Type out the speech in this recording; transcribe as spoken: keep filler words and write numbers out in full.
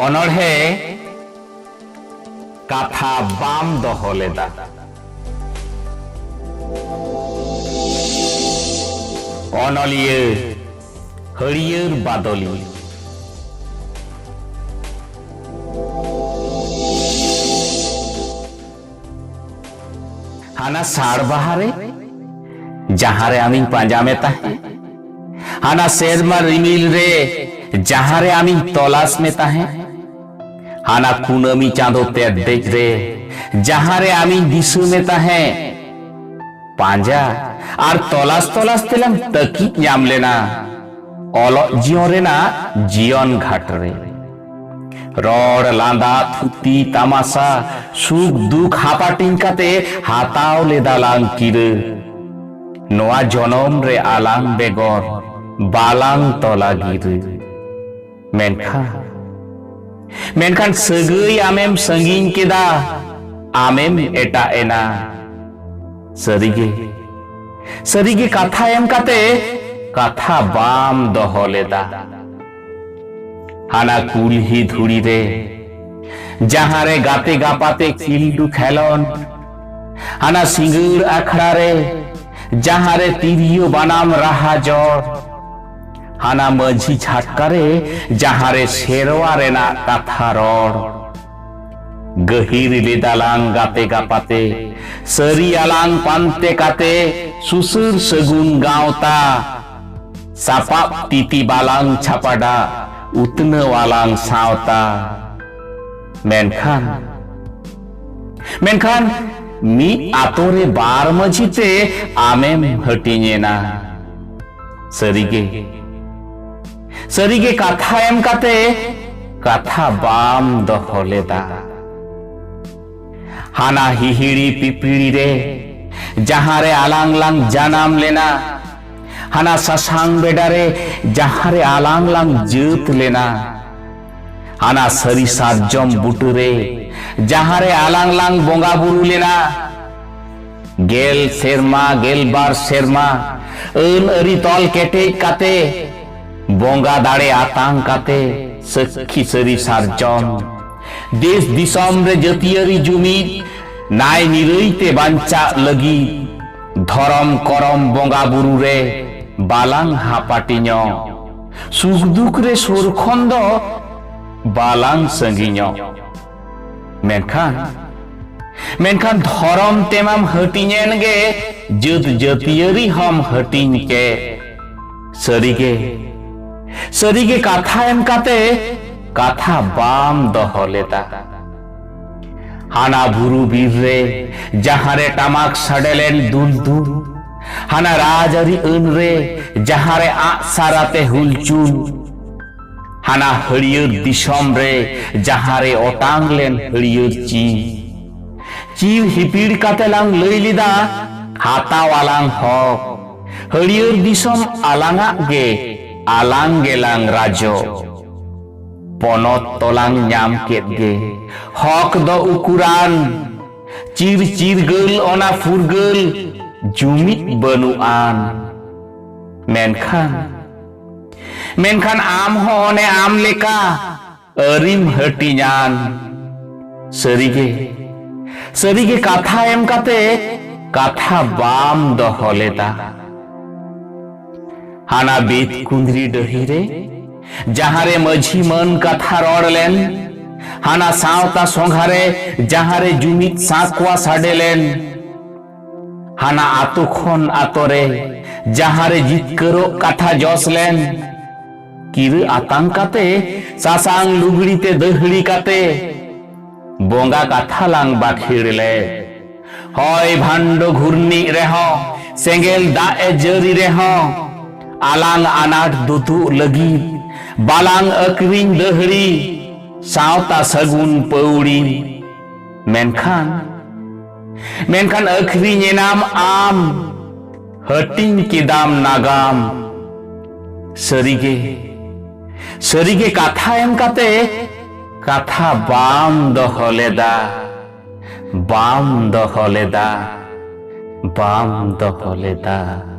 ᱚᱱᱚᱬᱦᱮ ᱠᱟᱛᱷᱟ ᱵᱟᱢ ᱫᱚᱦᱚ ᱞᱮᱫᱟ᱾ ᱚᱱᱚᱞᱤᱭᱟᱹ ᱦᱟᱹᱨᱭᱟᱹᱲ ᱵᱟᱫᱚᱞᱤ᱾ ᱦᱟᱱᱟ ᱥᱟᱲ ᱵᱟᱦᱟ ᱨᱮ ᱡᱟᱦᱟᱸ ᱨᱮ ᱟᱢᱤᱧ ᱯᱟᱸᱡᱟ ᱢᱮ ᱛᱟᱦᱮᱸ, ᱦᱟᱱᱟ ᱥᱮᱨᱢᱟ ᱨᱤᱢᱤᱞ ᱨᱮ ᱡᱟᱦᱟᱸ ᱨᱮ ᱟᱢᱤᱧ ᱛᱚᱞᱟᱥ ᱢᱮ ᱛᱟᱦᱮᱸ, ᱦᱟᱱᱟ ᱠᱩᱱᱟᱹᱢᱤ ᱪᱟᱸᱫᱚ ᱛᱮᱫ ᱫᱮᱡ ᱨᱮ ᱡᱟᱦᱟᱸ ᱨᱮ ᱟᱢᱤᱧ ᱫᱤᱥᱟᱹ ᱢᱮ ᱛᱟᱦᱮᱸ, ᱯᱟᱸᱡᱟ ᱟᱨ ᱛᱚᱞᱟᱥ ᱛᱚᱞᱟᱥ ᱛᱮᱞᱟᱝ ᱛᱟᱹᱠᱤᱡ ᱧᱟᱢ ᱞᱮᱱᱟ ᱚᱞᱚᱜ ᱡᱤᱭᱚᱱ ᱨᱮᱱᱟᱜ ᱡᱤᱭᱚᱱ ᱜᱷᱟᱴ ᱨᱮ᱾ ᱨᱚᱲ, ᱞᱟᱸᱫᱟ, ᱛᱷᱩᱛᱤ, ᱛᱟᱢᱟᱥᱟ, ᱥᱩᱠ ᱫᱩᱠ ᱦᱟᱯᱟᱴᱤᱧ ᱠᱟᱛᱮ ᱦᱟᱛᱟᱣ ᱞᱮᱫᱟᱞᱟᱝ ᱠᱤᱨᱟᱹ᱾ ᱱᱚᱣᱟ ᱡᱚᱱᱚᱢ ᱨᱮ ᱟᱞᱟᱝ ᱵᱮᱜᱚᱨ ᱵᱟᱞᱟᱝ ᱛᱚᱞᱟ ᱜᱤᱨᱟᱹ᱾ ᱢᱮᱱᱠᱷᱟᱱ, ᱢᱮᱱᱠᱷᱟᱱ ᱥᱟᱹᱜᱟᱹᱭ ᱟᱢᱮᱢ ᱥᱟᱺᱜᱤᱧ ᱠᱮᱫᱟ, ᱟᱢᱮᱢ ᱮᱴᱟᱜ ᱮᱱᱟ᱾ ᱥᱟᱹᱨᱤᱜᱮ, ᱥᱟᱹᱨᱤᱜᱮ ᱠᱟᱛᱷᱟ ᱮᱢ ᱠᱟᱛᱮ ᱠᱟᱛᱷᱟ ᱵᱟᱢ ᱫᱚᱦᱚ ᱞᱮᱫᱟ᱾ ᱦᱟᱱᱟ ᱠᱩᱞᱦᱤ ᱫᱷᱩᱲᱤ ᱨᱮ ᱡᱟᱦᱟᱸ ᱨᱮ ᱜᱟᱛᱮ ᱜᱟᱯᱟᱛᱮ ᱠᱷᱤᱞᱰᱩ ᱠᱷᱮᱞᱚᱱᱰ, ᱦᱟᱱᱟ ᱥᱤᱸᱜᱟᱹᱲ ᱟᱠᱷᱲᱟ ᱨᱮ ᱡᱟᱦᱟᱸ ᱨᱮ ᱛᱤᱨᱭᱳ ᱵᱟᱱᱟᱢ ᱨᱟᱦᱟ ᱡᱚᱲ, ᱦᱟᱱᱟ ᱢᱟᱹᱡᱷᱤ ᱪᱷᱟᱴᱠᱟ ᱨᱮ ᱡᱟᱦᱟᱸ ᱨᱮ ᱥᱮᱨᱣᱟ ᱨᱮᱱᱟᱜ ᱠᱟᱛᱷᱟ ᱨᱚᱲ᱾ ᱜᱟᱹᱦᱤᱨ ᱞᱮᱫᱟᱞᱟᱝ ᱜᱟᱛᱮ ᱜᱟᱯᱟᱛᱮ, ᱥᱟᱹᱨᱤ ᱟᱞᱟᱝ ᱯᱟᱱᱛᱮ ᱠᱟᱛᱮ, ᱥᱩᱥᱟᱹᱨ ᱥᱟᱹᱜᱩᱱ ᱜᱟᱶᱛᱟ᱾ ᱥᱟᱯᱟᱵ ᱛᱤᱛᱤ ᱵᱟᱞᱟᱝ ᱪᱷᱟᱯᱟᱰᱟ, ᱩᱛᱱᱟᱹᱣ ᱟᱞᱟᱝ ᱥᱟᱶᱛᱟ᱾ ᱢᱮᱱᱠᱷᱟᱱ, ᱢᱮᱱᱠᱷᱟᱱ ᱢᱤᱫ ᱟᱛᱳ ᱨᱮ ᱵᱟᱨ ᱢᱟᱹᱡᱷᱤ ᱛᱮ ᱟᱢᱮᱢ ᱦᱟᱹᱴᱤᱧ ᱮᱱᱟ᱾ ᱥᱟᱹᱨᱤᱜᱮ, ᱥᱟᱹᱨᱤᱜᱮ ᱠᱟᱛᱷᱟ ᱮᱢ ᱠᱟᱛᱮ ᱠᱟᱛᱷᱟ ᱵᱟᱢ ᱫᱚᱦᱚ ᱞᱮᱫᱟ᱾ ᱦᱟᱱᱟ ᱦᱤᱦᱤᱲᱤ ᱯᱤᱯᱤᱲᱤ ᱨᱮ ᱡᱟᱦᱟᱸ ᱨᱮ ᱟᱞᱟᱝ ᱞᱟᱝ ᱡᱟᱱᱟᱢ ᱞᱮᱱᱟ, ᱦᱟᱱᱟ ᱥᱟᱥᱟᱝ ᱵᱮᱰᱟ ᱨᱮ ᱡᱟᱦᱟᱸ ᱨᱮ ᱟᱞᱟᱝ ᱞᱟᱝ ᱡᱟᱹᱛ ᱞᱮᱱᱟ, ᱦᱟᱱᱟ ᱥᱟᱹᱨᱤ ᱥᱟᱨᱡᱚᱢ ᱵᱩᱴᱟᱹ ᱨᱮ ᱡᱟᱦᱟᱸ ᱨᱮ ᱟᱞᱟᱝ ᱞᱟᱝ ᱵᱚᱸᱜᱟ ᱵᱩᱨᱩ ᱞᱮᱱᱟ, ᱜᱮᱞ ᱥᱮᱨᱢᱟ, ᱜᱮᱞ ᱵᱟᱨ ᱥᱮᱨᱢᱟ ᱟᱹᱱ ᱟᱹᱨᱤ ᱛᱚᱞ ᱠᱮᱴᱮᱡ ᱠᱟᱛᱮ, ᱵᱚᱸᱜᱟ ᱫᱟᱲᱮ ᱟᱛᱟᱝ ᱠᱟᱛᱮ, ᱥᱟᱹᱠᱷᱤ ᱥᱟᱹᱨᱤ ᱥᱟᱨᱡᱚᱢ, ᱫᱮᱥ ᱫᱤᱥᱚᱢ ᱨᱮ ᱡᱟᱹᱛᱤᱭᱟᱹᱨᱤ ᱡᱩᱢᱤᱫ, ᱱᱟᱭ ᱱᱤᱨᱟᱹᱭ ᱛᱮ ᱵᱟᱧᱪᱟᱜ ᱞᱟᱹᱜᱤᱫ, ᱫᱷᱚᱨᱚᱢ ᱠᱚᱨᱚᱢ ᱵᱚᱸᱜᱟ ᱵᱩᱨᱩ ᱨᱮ ᱵᱟᱞᱟᱝ ᱦᱟᱯᱟᱴᱤᱧᱚᱜ, ᱥᱩᱠ ᱫᱩᱠ ᱨᱮ ᱥᱩᱨ ᱠᱷᱚᱱ ᱫᱚ ᱵᱟᱞᱟᱝ ᱥᱟᱺᱜᱤᱧᱚᱜ᱾ ᱢᱮᱱᱠᱷᱟᱱ, ᱢᱮᱱᱠᱷᱟᱱ ᱫᱷᱚᱨᱚᱢ ᱛᱮᱢᱟᱢ ᱦᱟᱹᱴᱤᱧᱮᱱ ᱜᱮ, ᱡᱟᱹᱛ ᱡᱟᱹᱛᱤᱭᱟᱹᱨᱤ ᱦᱚᱸᱢ ᱦᱟᱹᱴᱤᱧ ᱠᱮᱫ᱾ ᱥᱟᱹᱨᱤᱜᱮ, ᱥᱟᱹᱨᱤᱜᱮ ᱠᱟᱛᱷᱟ ᱮᱢ ᱠᱟᱛᱮ ᱠᱟᱛᱷᱟ ᱵᱟᱢ ᱫᱚᱦᱚ ᱞᱮᱫᱟ᱾ ᱦᱟᱱᱟ ᱵᱩᱨᱩ ᱵᱤᱨ ᱨᱮ ᱡᱟᱦᱟᱸ ᱨᱮ ᱴᱟᱢᱟᱠ ᱥᱟᱰᱮ ᱞᱮᱱ ᱫᱩᱞ ᱫᱩᱞ, ᱦᱟᱱᱟ ᱨᱟᱡᱽᱟᱹᱨᱤ ᱟᱹᱱ ᱨᱮ ᱡᱟᱦᱟᱸ ᱨᱮ ᱟᱜ ᱥᱟᱨ ᱟᱛᱮ ᱦᱩᱞᱪᱩᱞ, ᱦᱟᱱᱟ ᱦᱟᱹᱨᱭᱟᱹᱲ ᱫᱤᱥᱚᱢ ᱨᱮ ᱡᱟᱦᱟᱸ ᱨᱮ ᱚᱴᱟᱝ ᱞᱮᱱ ᱦᱟᱹᱨᱭᱟᱹᱲ ᱪᱤᱨ, ᱪᱤᱨ ᱦᱤᱯᱤᱲ ᱠᱟᱛᱮ ᱞᱟᱝ ᱞᱟᱹᱭ ᱞᱮᱫᱟ, ᱦᱟᱛᱟᱣ ᱟᱞᱟᱝ ᱦᱚᱠ, ᱦᱟᱹᱨᱭᱟᱹᱲ ᱫᱤᱥᱚᱢ ᱟᱞᱟᱝᱟᱜ ᱜᱮ, ᱟᱞᱟᱝ ᱜᱮᱞᱟᱝ ᱨᱟᱡᱚᱜ᱾ ᱯᱚᱱᱚᱛ ᱛᱚᱞᱟᱝ ᱧᱟᱢ ᱠᱮᱫ ᱜᱮ, ᱦᱚᱠ ᱫᱚ ᱩᱠᱩᱨᱟᱱ, ᱪᱤᱨ ᱪᱤᱨᱜᱟᱹᱞ ᱚᱱᱟ ᱯᱷᱩᱨᱜᱟᱹᱞ ᱡᱩᱢᱤᱫ ᱵᱟᱹᱱᱩᱜ ᱟᱱ᱾ ᱢᱮᱱᱠᱷᱟᱱ, ᱢᱮᱱᱠᱷᱟᱱ ᱟᱢ ᱦᱚᱸ ᱚᱱᱮ ᱟᱢ ᱞᱮᱠᱟ ᱟᱹᱨᱤᱢ ᱦᱟᱹᱴᱤᱧᱟᱱ᱾ ᱥᱟᱹᱨᱤᱜᱮ, ᱥᱟᱹᱨᱤᱜᱮ ᱠᱟᱛᱷᱟ ᱮᱢ ᱠᱟᱛᱮ ᱠᱟᱛᱷᱟ ᱵᱟᱢ ᱫᱚᱦᱚ ᱞᱮᱫᱟ᱾ ᱦᱟᱱᱟ ᱵᱤᱛ ᱠᱩᱸᱫᱽᱨᱤ ᱰᱟᱹᱦᱤ ᱨᱮ ᱡᱟᱦᱟᱸ ᱨᱮ ᱢᱟᱹᱡᱷᱤ ᱢᱟᱹᱱ ᱠᱟᱛᱷᱟ ᱨᱚᱲ ᱞᱮᱱ, ᱦᱟᱱᱟ ᱥᱟᱶᱛᱟ ᱥᱚᱸᱜᱷᱟ ᱨᱮ ᱡᱟᱦᱟᱸ ᱨᱮ ᱡᱩᱢᱤᱫ ᱥᱟᱸᱠᱣᱟ ᱥᱟᱰᱮ ᱞᱮᱱ, ᱦᱟᱱᱟ ᱟᱛᱳ ᱠᱷᱚᱱ ᱟᱛᱳ ᱨᱮ ᱡᱟᱦᱟᱸ ᱨᱮ ᱡᱤᱛᱠᱟᱹᱨᱚᱜ ᱠᱟᱛᱷᱟ ᱡᱚᱥ ᱞᱮᱱ, ᱠᱤᱨᱟᱹ ᱟᱛᱟᱝ ᱠᱟᱛᱮ, ᱥᱟᱥᱟᱝ ᱞᱩᱜᱽᱲᱤ ᱛᱮ ᱫᱟᱹᱦᱲᱤ ᱠᱟᱛᱮ, ᱵᱚᱸᱜᱟ ᱠᱟᱛᱷᱟ ᱞᱟᱝ ᱵᱟᱹᱠᱷᱤᱲ ᱞᱮᱫ᱾ ᱦᱚᱭ ᱵᱷᱟᱱᱰᱚ ᱜᱷᱩᱨᱱᱤᱜ ᱨᱮᱦᱚᱸ, ᱥᱮᱸᱜᱮᱞ ᱫᱟᱜ ᱮ ᱡᱟᱹᱨᱤ ᱨᱮᱦᱚᱸ, ᱟᱞᱟᱝ ᱟᱱᱟᱴ ᱫᱩᱛᱩᱜ ᱞᱟᱹᱜᱤᱫ ᱵᱟᱞᱟᱝ ᱟᱹᱠᱷᱨᱤᱧ ᱫᱟᱹᱦᱲᱤ, ᱥᱟᱶᱛᱟ ᱥᱟᱹᱜᱩᱱ ᱯᱟᱹᱣᱲᱤ᱾ ᱢᱮᱱᱠᱷᱟᱱ, ᱢᱮᱱᱠᱷᱟᱱ ᱟᱹᱠᱷᱨᱤᱧ ᱮᱱᱟᱢ ᱟᱢ, ᱦᱟᱹᱴᱤᱧ ᱠᱮᱫᱟᱢ ᱱᱟᱜᱟᱢ᱾ ᱥᱟᱹᱨᱤᱜᱮ, ᱥᱟᱹᱨᱤᱜᱮ ᱠᱟᱛᱷᱟ ᱮᱢ ᱠᱟᱛᱮ ᱠᱟᱛᱷᱟ ᱵᱟᱢ ᱫᱚᱦᱚ ᱞᱮᱫᱟ, ᱵᱟᱢ ᱫᱚᱦᱚ ᱞᱮᱫᱟ, ᱵᱟᱢ ᱫᱚᱦᱚ ᱞᱮᱫᱟ᱾